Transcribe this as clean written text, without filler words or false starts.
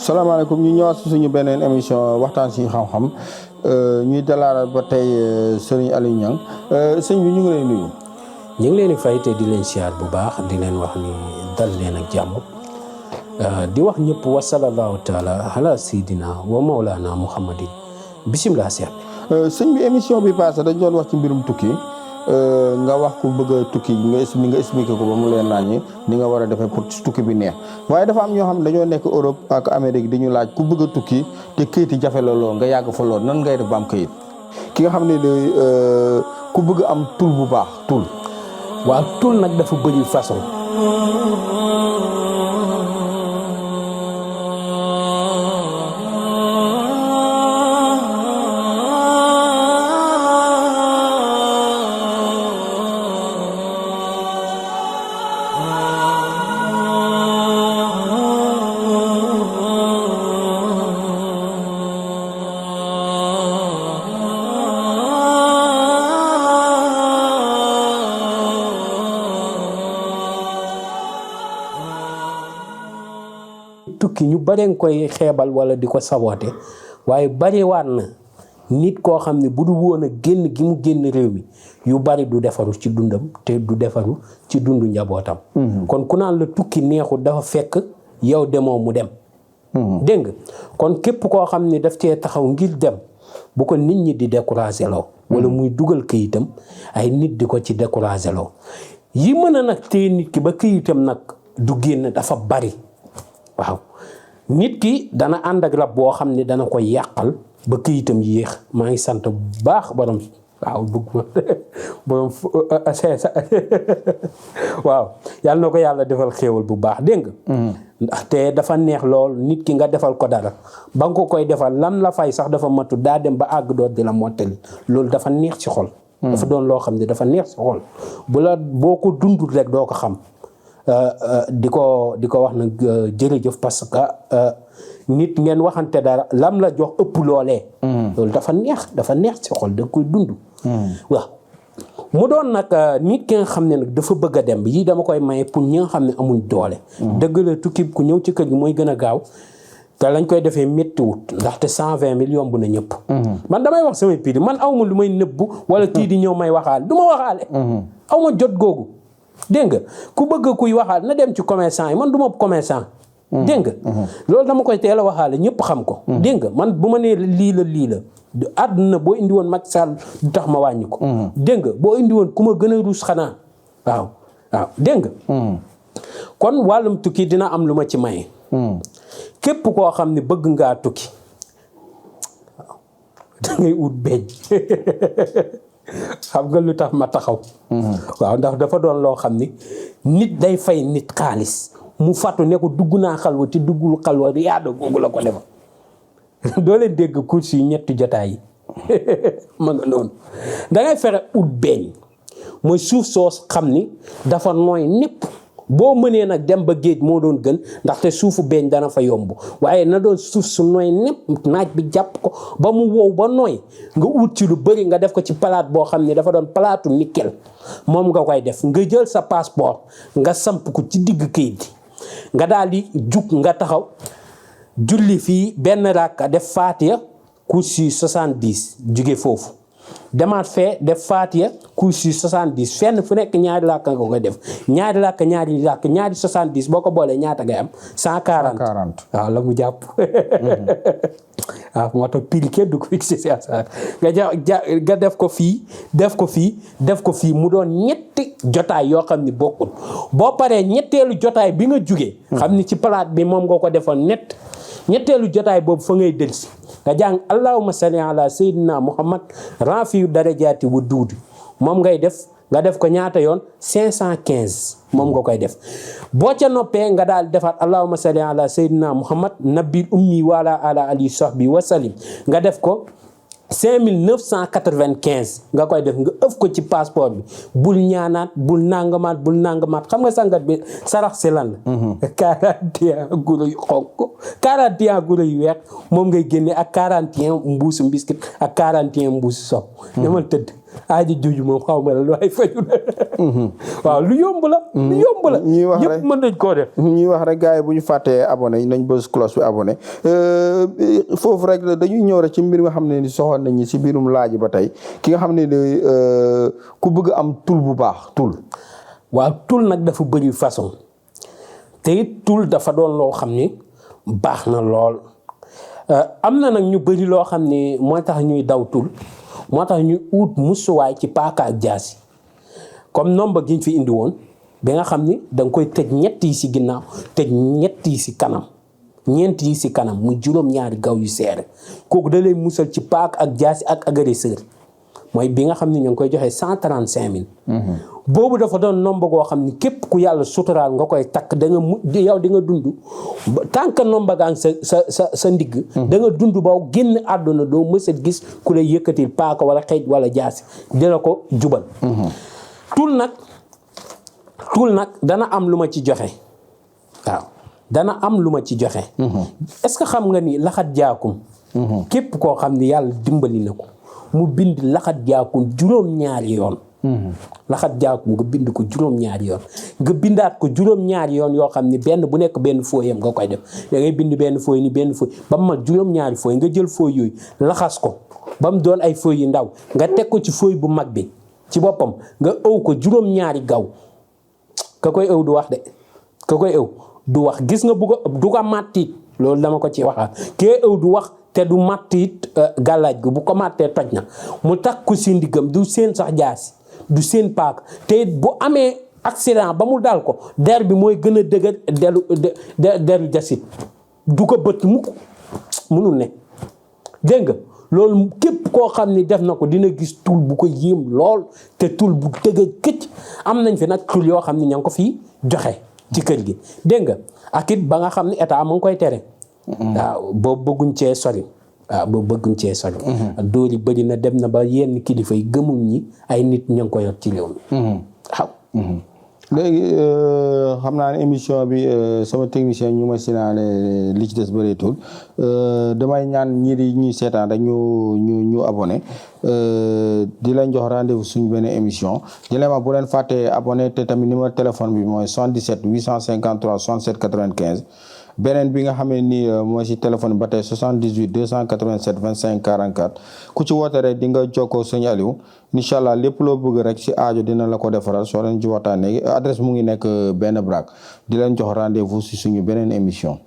salaamaaleykum ñu ñëwaat si suñu beneen émission waxtaan si xam-xam ñuy dalal ba tey Serigne Aliou Niang sëñ bi ñu ngi lay nuyu. ñu ngi leen di fay te di leen siyaar bu baax di leen wax ni dal leen ak jàmm di wax ñëpp wa sallallahu taala ala sayidina wa mawlana muhammadin bisimilah seet. sëñ bi émission bi passé dañ doon wax ci mbirum tukki nga wax ku bëgg a tukki nga expliqué ko ba mu leen laaj ni nga war a defee pour tukki bi neex waaye dafa am ñoo xam ne dañoo nekk Europe ak Amérique di ñu laaj ku bëgg a tukki te këyit yi jafe la lool nga yàgg fa lool nan ngay def ba am këyit ki nga xam ne ku bëgg am tul bu baax tul. waaw tul nag dafa bëri façon. tukki ñu bare nga koy xeebal wala di ko saboote waaye bariwaat na nit koo xam ne bu du woon a génn gi mu génn réew mi yu bari du defaru ci dundam te du defaru ci dundu njabootam. kon ku naan la tukki neexul dafa fekk yow demoo mu dem. dégg nga kon képp koo xam ne daf cee taxaw ngir dem bu ko nit ñi di décourager loo wala muy dugal këyitam ay nit di ko ci décourager loo yi mën a nag téye nit ki ba këyitam nag du génn dafa bari waaw. nit ki dana ànd ak rab boo xam ne dana koy yàqal ba këyitam yéex maa ngi sant bu baax borom waaw bëgg ma borom waaw yàlla na ko yàlla defal xéewal bu baax dégg nga. ndaxte dafa neex lool nit ki nga defal ko dara ba nga ko koy defal lam la fay sax dafa matu daa dem ba àgg doot di la mottali loolu dafa neex ci xol. dafa doon loo xam ne dafa neex ci xol boo ko dundul rek doo ko xam. di ko wax nag jërëjëf parce que nit ngeen waxante dara lam la jox ëpp loolee. loolu dafa neex ci xol da koy dund. waaw mu doon nag nit ki nga xam ne nag dafa bëgg a dem yii dama koy maye pour ñi nga xam ne amuñ doole. dëgg la tukki ku ñëw ci kër gi mooy gën a gaaw te lañ koy defee méttiwut ndaxte 120 000 yomb na ñëpp. man damay wax samay piri man awma lu may nëbbu wala kii di ñëw may waxaale du ma waxaale. awma jot googu. dégg nga ku bëgg kuy waxaal na dem ci commerçant yi man du ma commerçant. dégg nga loolu dama koy teel a waxaale ñëpp xam ko. dégg nga man bu ma nee lii la àdduna boo indi woon Macky Sall du tax ma wàññi ko. dégg nga boo indi woon ku ma gën a ruus xanaa waaw dégg nga. kon wàllum tukki dina am lu ma ci maye. képp koo xam ne bëgg ngaa tukki waaw da ngay ut beñ. xam nga lu tax ma taxaw. waaw ndax dafa doon loo xam ni nit day fay nit xaalis mu fàttu ne ko dugg naa xalwa te duggul xalwa yaada googu la ko defal. doo leen dégg course yi ñetti jotaay yi ma nga noonu da ngay fexe ut beeñ mooy suuf soos xam ni dafa nooy népp boo mënee nag dem ba géej moo doon gën ndaxte suufu beeñ dana fa yomb waaye na doon suuf su nooy népp naaj bi jàpp ko ba mu wow ba nooy nga ut ci lu bëri nga def ko ci palaat boo xam ne dafa doon palaatu nickel moom nga koy def nga jël sa passeport nga samp ko ci digg këyit gi nga daal di jug nga taxaw julli fii benn rakka def faatiya kursi 70 jóge foofu demaat fee def faatiya kursi 70 fenn fu nekk ñaari làkk nga koy def ñaari làkk ñaari 70 boo ko boolee ñaata ngay am 140 waaw la mu jàpp waaw moo tax pili kenn du ko fixé si asar nga def ko fii def ko fii mu doon ñetti jotaay yoo xam ni bokkul boo paree ñetteelu jotaay bi nga jugee xam ni ci palaat bi moom nga ko defoon ñetteelu jotaay boobu fa ngay delsi nga jàng allahumma salli ala sayyidina muhammad rafiu darajaati wa duudi moom ngay def nga def ko ñaata yoon 515 moom nga koy def boo ca noppee nga daal defaat allahumma salli ala sayyidina muhammad nabil ummi wala ala ali sahbi wa salim nga def ko 5995 nga koy def nga ëf ko ci passeport bi bul ñaanaat bul nangamaat xam nga sangat bi sarax si lan la 41 guro yu xonk 41 guro yu weex moom ngay génne ak 41 mbuusu mbiskit ak 41 mbuusu sow demal tëdd aajo jooju moom xaw ma la lu ay faju waaw lu yomb la ñuy wax ñëpp rek mën nañ koo def ñuy wax rek gars yi bu ñu fàttee abonné nañ bës cloche bi abonné foofu rek dañuy ñëw rek ci mbir nga xam ne ni soxoon nañu si biirum laaj ba tey ki nga xam ne ni ku bëgg am tul bu baax tul waaw tul nag dafa bëri façon te it tul dafa doon loo xam ni baax na lool am na nag ñu bëri loo xam ne moo tax ñuy daw tul moo tax ñuy ut musuwaay ci paaka ak jaasi comme nomba gi ñu fi indi woon bi nga xam ni da nga koy tëj ñett yi si ginnaaw tëj ñett yi si kanam ñeent yi si kanam mu juróom-ñaari gaw yu seere kooku da lay musal ci paak ak jaasi ak agresseur mooy bi nga xam ne ñu ngi koy joxe 135 000. boobu dafa doon nomba goo xam ni képp ku yàlla suturaal nga koy takk da nga yow di nga dund tant que nomba gaa sa ndigg. da nga dund ba génn àdduna doo mës a gis ku lay yëkkatil paaka wala xeej wala jaasi dina ko jubal. tul nag dana am lu ma ci joxe waaw dana am lu ma ci joxe. est-ce que xam nga ni laxat jaakum. képp koo xam ni yàlla dimbali na ko. mu bind laxat jaakum juróom-ñaari yoon. laxat jaakum nga bind ko juróom-ñaari yoon nga bindaat ko juróom-ñaari yoon yoo xam ni benn bu nekk benn fooyam nga koy def da ngay bind benn fooy ni benn fooy ba mu mat juróom-ñaari fooy nga jël fooy yooyu laxas ko ba mu doon ay fooy yu ndaw nga teg ko ci fooy bu mag bi ci boppam nga ëw ko juróom-ñaari gaw ka koy ëw du wax de ka koy ëw du wax gis nga du ko màttiit loolu dama ko ci waxaat kee ëw du wax te du màttiit gàllaaj gi bu ko màttee toj na mu takk ko si ndiggam du seen sax jaasi du seen paak te bu amee accident ba mu dal ko der bi mooy gën a dëgër deru jasit du ko bët mukk munul ne dégg nga loolu képp koo xam ni def na ko dina gis tul bu ko yéem lool te tul bu dëgër këcc am nañ fi nag tul yoo xam ne ña ngi ko fii joxe ci kër gi dégg nga ak it ba nga xam ne état mu ngi koy tere waaw boobu bëgguñ cee sori dóor yi bëri na dem na ba yenn kilifa yi gëmuñ ñi ay nit ña ngi ko yor ci réew mi waaw léegi xam naa ne émission bi sama technicien ñu ma sinaale li ci des bëreetul damay ñaan ñii di ñuy seetaan rek ñu abonné di leen jox rendez-vous suñu benn émission di leen wax bu leen fàttee abonné te tamit numéro téléphone bi mooy 77 853 67 95 beneen bi nga xam ne ni mooy si téléphone ba tey 78 287 25 44 ku ci woote rek di nga jokkoo sëñ Aliou incha allah lépp loo bëgg rek si aajo dina la ko defaral soo leen ci waxtaanee adresse mu ngi nekk benn braak di leen jox rendez-vous si suñu beneen émission.